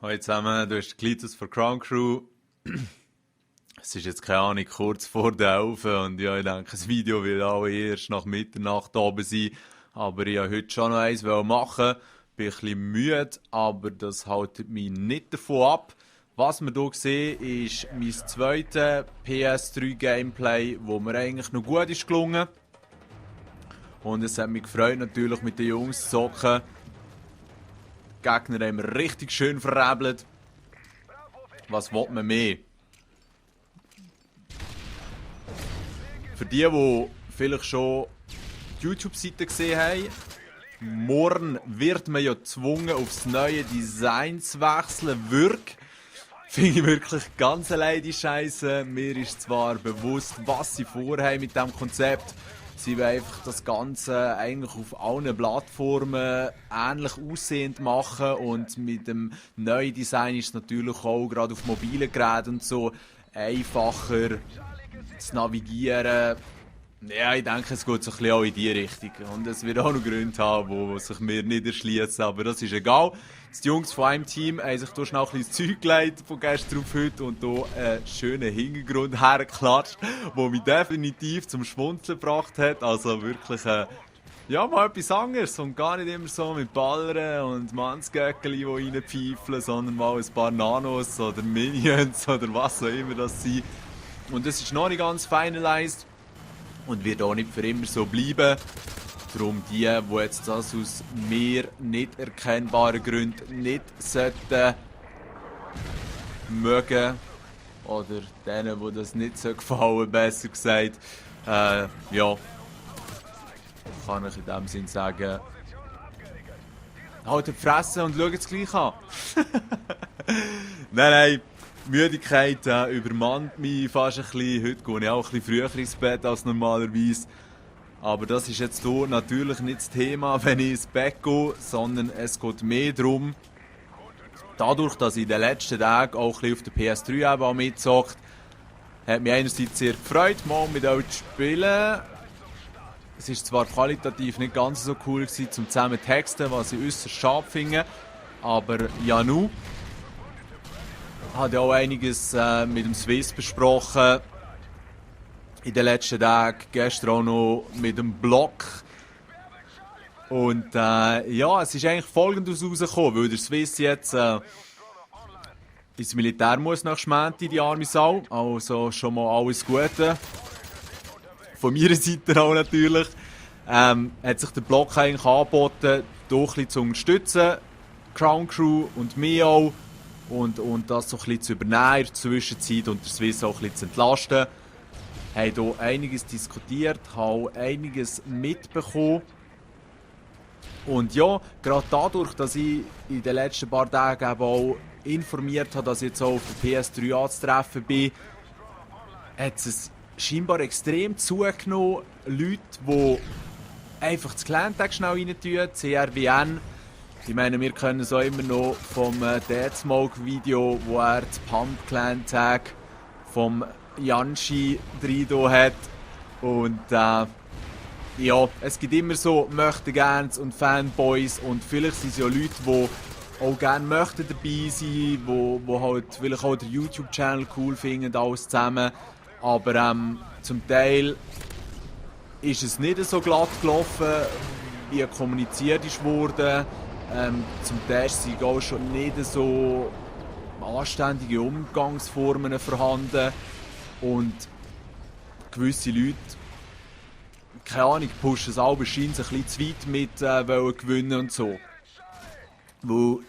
Hallo zusammen, du hast Klitus von Crown Crew. Es ist jetzt keine Ahnung, kurz vor der 11 und ja, ich denke, das Video wird auch erst nach Mitternacht oben sein. Aber ich wollte heute schon noch eins machen. Bin ein bisschen müde, aber das hält mich nicht davon ab. Was wir hier sehen, ist mein zweites PS3-Gameplay, wo mir eigentlich noch gut ist gelungen. Und es hat mich gefreut, natürlich mit den Jungs zu zocken. Die Gegner haben wir richtig schön verrebelt. Was will man mehr? Für die vielleicht schon die YouTube-Seite gesehen haben, morgen wird man ja gezwungen, aufs neue Design zu wechseln. Finde ich wirklich ganz allein die Scheiße. Mir ist zwar bewusst, was sie vorhaben mit diesem Konzept. Sie wollen einfach das Ganze eigentlich auf allen Plattformen ähnlich aussehend machen und mit dem neuen Design ist es natürlich auch gerade auf mobilen Geräten und so einfacher zu navigieren. Ja, ich denke, es geht so ein bisschen auch in die Richtung. Und es wird auch noch Gründe haben, die sich mir nicht erschließen, aber das ist egal. Die Jungs von einem Team haben sich hier schnell ein bisschen Zeug gelegt von gestern auf heute und hier einen schönen Hintergrund hergeklatscht, der mich definitiv zum Schmunzeln gebracht hat. Also wirklich, ja, mal etwas anderes und gar nicht immer so mit Ballern und Mannsgöckeli, die reinpfeifeln, sondern mal ein paar Nanos oder Minions oder was auch immer das sind. Und das ist noch nicht ganz finalized und wird auch nicht für immer so bleiben. Darum die jetzt das aus mir nicht erkennbaren Gründen nicht sollten mögen, oder denen, wo das nicht so gefallen, besser gesagt, ja, kann ich in dem Sinn sagen, halt die Fresse und schaut es gleich an. Nein, Müdigkeit übermannt mich fast ein bisschen. Heute gehe ich auch ein bisschen früher ins Bett als normalerweise. Aber das ist jetzt hier natürlich nicht das Thema, wenn ich ins Bett gehe, sondern es geht mehr darum, dadurch, dass ich in den letzten Tagen auch ein bisschen auf der PS3 eben auch mitgezockt, hat mich einerseits sehr gefreut, mal mit euch zu spielen. Es ist zwar qualitativ nicht ganz so cool gewesen, zum zusammen texten, was ich äußerst schade finde, aber ja nu. Hat ja auch einiges mit dem Swiss besprochen. In den letzten Tagen, gestern auch noch mit dem Blog. Und ja, es ist eigentlich folgendes rausgekommen, weil der Swiss jetzt ins Militär muss nach Schmenti, die arme Sau. Also schon mal alles Gute. Von meiner Seite auch natürlich. Hat sich der Blog eigentlich angeboten, hier ein bisschen zu unterstützen. Crown Crew und mich auch. Und das so ein bisschen zu übernehmen in der Zwischenzeit und der Swiss auch ein bisschen zu entlasten. Wir haben hier einiges diskutiert, haben einiges mitbekommen. Und ja, gerade dadurch, dass ich in den letzten paar Tagen eben auch informiert habe, dass ich jetzt auch auf der PS3 anzutreffen bin, hat es scheinbar extrem zugenommen. Leute, die einfach das Clan-Tag schnell rein tun, CRWN. Ich meine, wir kennen es auch immer noch vom Dead Smoke Video, wo er das Pump Clan-Tag vom Janshi drin hat. Und ja, es gibt immer so Möchtegans und Fanboys und vielleicht sind es ja Leute, die auch gerne möchten dabei sein, die halt vielleicht auch den YouTube-Channel cool finden, alles zusammen. Aber zum Teil ist es nicht so glatt gelaufen, wie kommuniziert ist worden. Zum Teil sind auch schon nicht so anständige Umgangsformen vorhanden. Und gewisse Leute, keine Ahnung, pushen es aber scheint ein bisschen zu weit mit wollen gewinnen und so. Weil,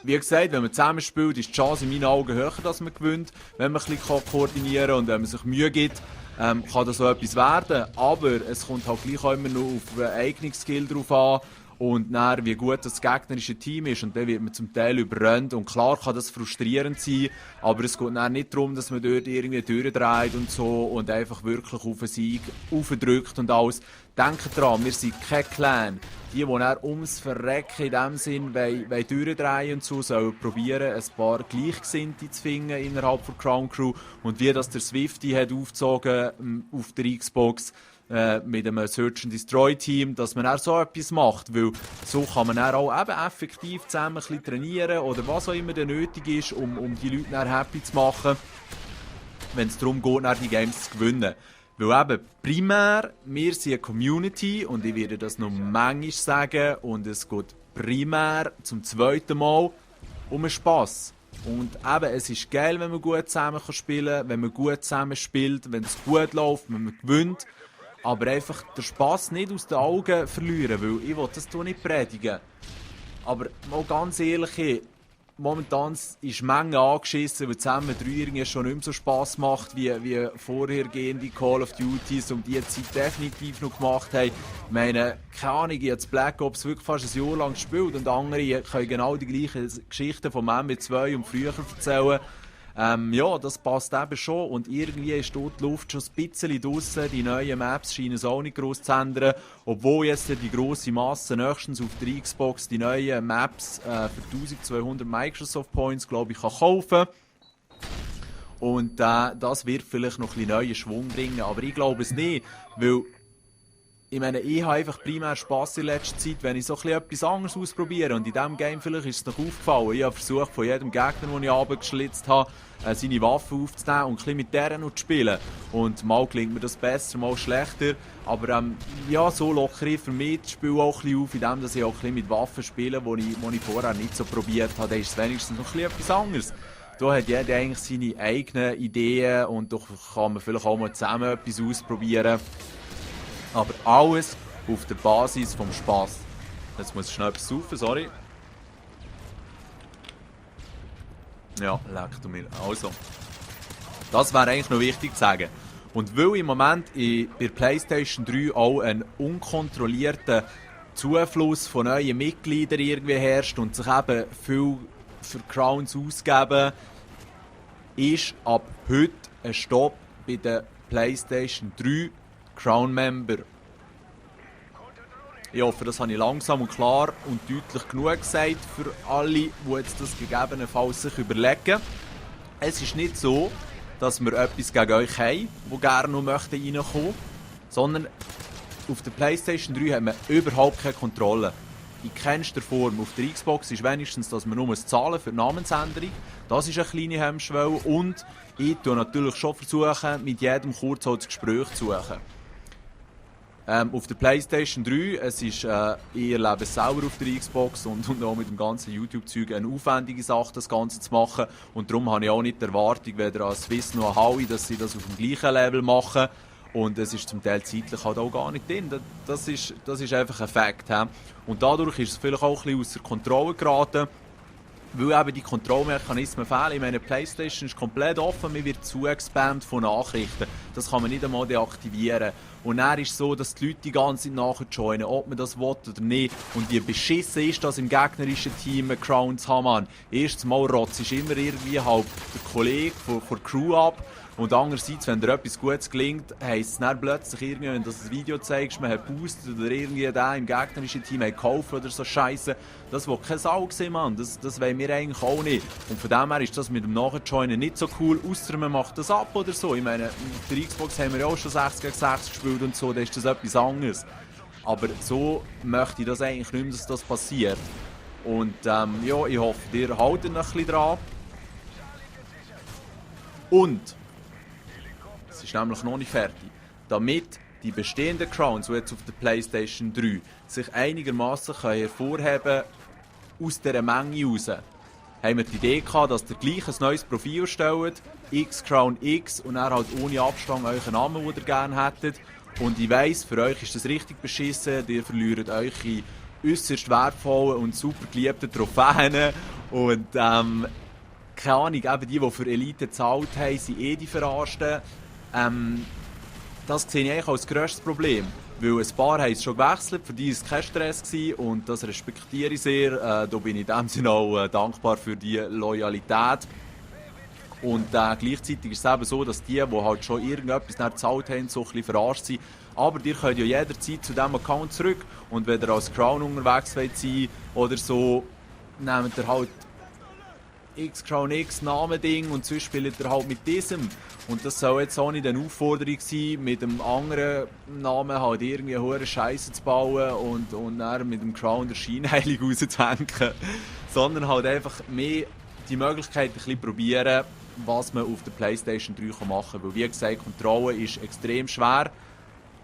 wie gesagt, wenn man zusammen spielt, ist die Chance in meinen Augen höher, dass man gewinnt, wenn man ein bisschen koordinieren kann und wenn man sich Mühe gibt, kann das so etwas werden. Aber es kommt halt gleich auch immer noch auf einen Eignungsskill drauf an. Und dann, wie gut das gegnerische Team ist. Und dann wird man zum Teil überrannt. Und klar kann das frustrierend sein, aber es geht dann nicht darum, dass man dort irgendwie durchdreht und so und einfach wirklich auf den Sieg aufdrückt und alles. Denkt dran, wir sind kein Clan. Die dann ums Verrecken in dem Sinn durchdrehen und so, sollen probieren, ein paar Gleichgesinnte zu finden innerhalb der Crown Crew. Und wie das der Swifty hat aufgezogen auf der Xbox, mit einem Search-and-Destroy-Team, dass man auch so etwas macht, weil so kann man dann auch eben effektiv zusammen ein bisschen trainieren oder was auch immer nötig ist, um die Leute dann happy zu machen, wenn es darum geht, dann die Games zu gewinnen. Weil eben primär, wir sind eine Community und ich werde das noch manchmal sagen und es geht primär zum zweiten Mal um den Spass. Und eben, es ist geil, wenn man gut zusammen spielen kann, wenn man gut zusammen spielt, wenn es gut läuft, wenn man gewinnt. Aber einfach den Spass nicht aus den Augen verlieren, weil ich will das nicht predigen. Aber mal ganz ehrlich, momentan ist Menge angeschissen, weil zusammen 3 irgendwie schon nicht mehr so Spass macht, wie vorhergehende Call of Duties, um die Zeit definitiv noch gemacht haben. Ich meine, keine Ahnung, ich habe das Black Ops wirklich fast ein Jahr lang gespielt und andere können genau die gleichen Geschichten vom MW2 und früher erzählen. Ja, das passt eben schon und irgendwie ist dort die Luft schon ein bisschen draussen. Die neuen Maps scheinen es auch nicht gross zu ändern, obwohl jetzt die grosse Masse nächstens auf der Xbox die neuen Maps für 1200 Microsoft Points, glaube ich, kann kaufen. Und das wird vielleicht noch ein bisschen neuen Schwung bringen, aber ich glaube es nicht, weil ich meine, ich habe einfach primär Spass in letzter Zeit, wenn ich so etwas anderes ausprobiere. Und in diesem Game vielleicht ist es noch aufgefallen. Ich habe versucht, von jedem Gegner, den ich runtergeschlitzt habe, seine Waffe aufzunehmen und ein bisschen mit deren noch zu spielen. Und mal gelingt mir das besser, mal schlechter. Aber ja, so lockere ich für mich das Spiel auch ein bisschen auf, indem dass ich auch ein bisschen mit Waffen spiele, die ich vorher nicht so probiert habe. Dann ist es wenigstens noch ein bisschen etwas anderes. Da hat jeder eigentlich seine eigenen Ideen und da kann man vielleicht auch mal zusammen etwas ausprobieren. Aber alles auf der Basis vom Spass. Jetzt muss ich schnell etwas saufen, sorry. Ja, leck du mir. Also, das wäre eigentlich noch wichtig zu sagen. Und weil im Moment bei PlayStation 3 auch ein unkontrollierter Zufluss von neuen Mitgliedern irgendwie herrscht und sich eben viel für Crowns ausgeben, ist ab heute ein Stopp bei der PlayStation 3 Crown-Member. Ich hoffe, das habe ich langsam und klar und deutlich genug gesagt für alle, die jetzt das gegebenenfalls sich überlegen. Es ist nicht so, dass wir etwas gegen euch haben, die gerne noch reinkommen möchten, sondern auf der PlayStation 3 haben wir überhaupt keine Kontrolle. In keinster Form. Auf der Xbox ist wenigstens, dass man nur zahlen für die Namensänderung. Das ist eine kleine Hemmschwelle und ich versuche natürlich schon mit jedem kurz das Gespräch zu suchen. Auf der PlayStation 3, es ist, ich erlebe es selber auf der Xbox und auch mit dem ganzen YouTube-Zeug eine aufwendige Sache, das Ganze zu machen. Und darum habe ich auch nicht die Erwartung, weder an Swiss noch an Howie, dass sie das auf dem gleichen Level machen. Und es ist zum Teil zeitlich halt auch gar nicht drin. Das ist einfach ein Fakt. He? Und dadurch ist es vielleicht auch ein bisschen außer Kontrolle geraten, weil eben die Kontrollmechanismen fehlen. Ich meine, PlayStation ist komplett offen, man wird zugespammt von Nachrichten. Das kann man nicht einmal deaktivieren. Und dann ist es so, dass die Leute die ganze Zeit nachjoinen, ob man das will oder nicht. Und wie beschissen ist das im gegnerischen Team, Crown zu haben, Mann. Erstes Mal rotzt ist immer irgendwie halt der Kollege von der Crew ab. Und andererseits, wenn dir etwas Gutes gelingt, heisst es dann plötzlich irgendwie, wenn du das Video zeigst, man hat boostet oder irgendwie der im gegnerischen Team hat gekauft oder so Scheiße. Das will kein Sau sehen, Mann. Das wollen wir eigentlich auch nicht. Und von dem her ist das mit dem Nachjoinen nicht so cool, ausser man macht das ab oder so. Ich meine, auf der Xbox haben wir ja auch schon 6 gegen 6 gespielt und so, da ist das etwas anderes. Aber so möchte ich das eigentlich nicht mehr, dass das passiert. Und ja, ich hoffe, ihr haltet noch ein bisschen dran. Und es ist nämlich noch nicht fertig. Damit die bestehenden Crowns, die jetzt auf der PlayStation 3 sich einigermaßen hervorheben können aus dieser Menge raus, haben wir die Idee gehabt, dass ihr gleich ein neues Profil erstellt, X-Crown X, und dann halt ohne Abstand euren Namen, den ihr gerne hättet. Und ich weiss, für euch ist das richtig beschissen, ihr verliert eure äußerst wertvollen und super geliebten Trophäen. Und keine Ahnung, eben die für Elite gezahlt haben, sind die Verarschten. Das sehe ich eigentlich als grösstes Problem, weil ein paar haben es schon gewechselt, für die war es kein Stress gewesen, und das respektiere ich sehr. Da bin ich in dem Sinne auch dankbar für die Loyalität. Und gleichzeitig ist es eben so, dass die halt schon irgendetwas gezahlt haben, so ein bisschen verarscht sind. Aber ihr könnt ja jederzeit zu diesem Account zurück, und wenn ihr als Crown unterwegs wollt sein oder so, nehmt ihr halt X-Crown X-Namen-Ding und sonst spielt er halt mit diesem. Und das soll jetzt auch nicht eine Aufforderung sein, mit einem anderen Namen halt irgendwie hohe Scheiße zu bauen und dann mit dem Crown der Scheinheilig rauszuhängen. Sondern halt einfach mehr die Möglichkeit ein bisschen probieren, was man auf der PlayStation 3 machen kann. Weil wie gesagt, Kontrolle ist extrem schwer.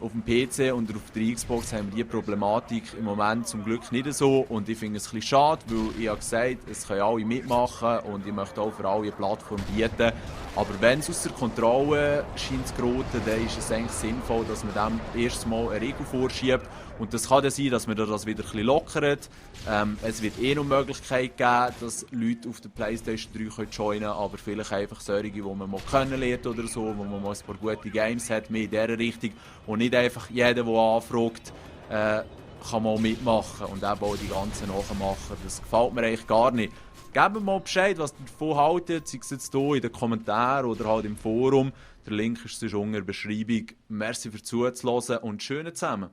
Auf dem PC und auf der Xbox haben wir diese Problematik im Moment zum Glück nicht so. Und ich finde es ein bisschen schade, weil ich habe gesagt, es können alle mitmachen und ich möchte auch für alle eine Plattform bieten. Aber wenn es aus der Kontrolle scheint zu geraten, dann ist es eigentlich sinnvoll, dass man dem erst mal eine Regel vorschiebt. Und das kann dann sein, dass man das wieder ein bisschen lockert. Es wird eh noch die Möglichkeit geben, dass Leute auf der PlayStation 3 joinen können, aber vielleicht einfach solche, die man mal kennenlernt oder so, wo man mal ein paar gute Games hat, mehr in dieser Richtung. Und nicht einfach jeder, der anfragt, kann mal mitmachen und eben auch die ganzen nachmachen. Das gefällt mir eigentlich gar nicht. Gebt mir mal Bescheid, was ihr davon haltet, sei es jetzt hier in den Kommentaren oder halt im Forum. Der Link ist sonst unten in der Beschreibung. Merci fürs Zuhören und schönen zusammen.